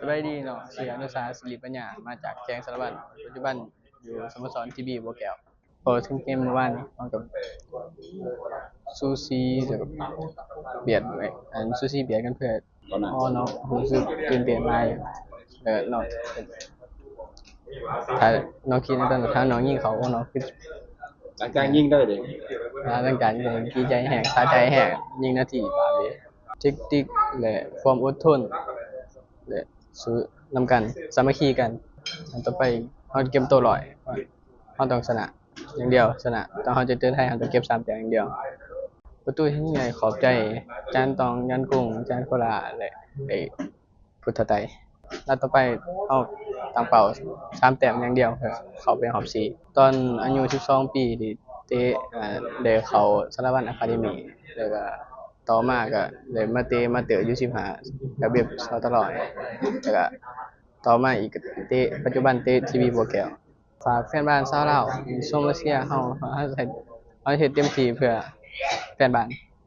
ສະບາຍດີເນາະ, ຊື່ອະນຸສາ ສິລິປັນຍາ ມາຈາກແຂວງສາລະວັນ, ປັດຈຸບັນຢູ່ສະໂມສອນ ທີບີ ບໍ່ແກ້ວ. ເວົ້າເຖິງເກມມື້ວານນີ້ ເຮົາກໍສູສີ ແລ້ວກໍບຽດ ອັນ ສູສີບຽດກັນເພື່ອ ອໍ ເນາະ ຮູ້ສຶກຕື່ນເຕັ້ນຫຼາຍ ແລ້ວເນາະ ຖ້ານ້ອງຄິດໃນຕອນນັ້ນ ຖ້ານ້ອງຍິງເຂົ້າ ໂອ້ ນ້ອງຄື ຫຼັງຈາກຍິງໄດ້ເດ້ ຫຼັງຈາກຍິງດີໃຈແຮງ ສະໃຈແຮງ ຍິງນາທີບາດເດ ແທັກຕິກ ແລະ ຄວາມອົດທົນ ແລະ ສູ້ນຳກັນ ສາມັກຄີກັນ. ອັນຕໍ່ໄປເຮົາເກັບໂຕຮ້ອຍ ເຮົາຕ້ອງຊະນະຢ່າງດຽວ ຊະນະ ຖ້າເຮົາຈະເຈີໄທ ເຮົາຕ້ອງເກັບສາມແຕ້ມຢ່າງດຽວ. ປະຕູທີ່ຍິງໃຫ້ຂອບໃຈ ຈານຕອງ ຍານກຸງ ຈານໂຄລາ ແລະ ໄອ້ ພຸດທະໄຕ. ນັດຕໍ່ໄປເຮົາຕັ້ງເປົ້າສາມແຕ້ມຢ່າງດຽວ ເພື່ອເຂົ້າໄປຮອບສີ່. ຕອນອາຍຸສິບສອງປີ ທີ່ເຕະ ເອີ ໄດ້ເຂົ້າສາລະວັນອາຄາເດມີ ແລ້ວກໍຕໍ່ມາກໍໄດ້ມາເຕະມາເຕີ ຢູສິບຫ້າ ກັບເວັບ ສຕລ ແລ້ວກໍຕໍ່ມາອີກກໍເຕະ ປັດຈຸບັນເຕະ ທີບີ ບໍ່ແກ້ວ. ຝາກແຟນບານຊາວລາວ ຊົມແລະເຊຍເຮົາ ເຮົາເຮັດເຕັມທີ່ເພື່ອແຟນບານ.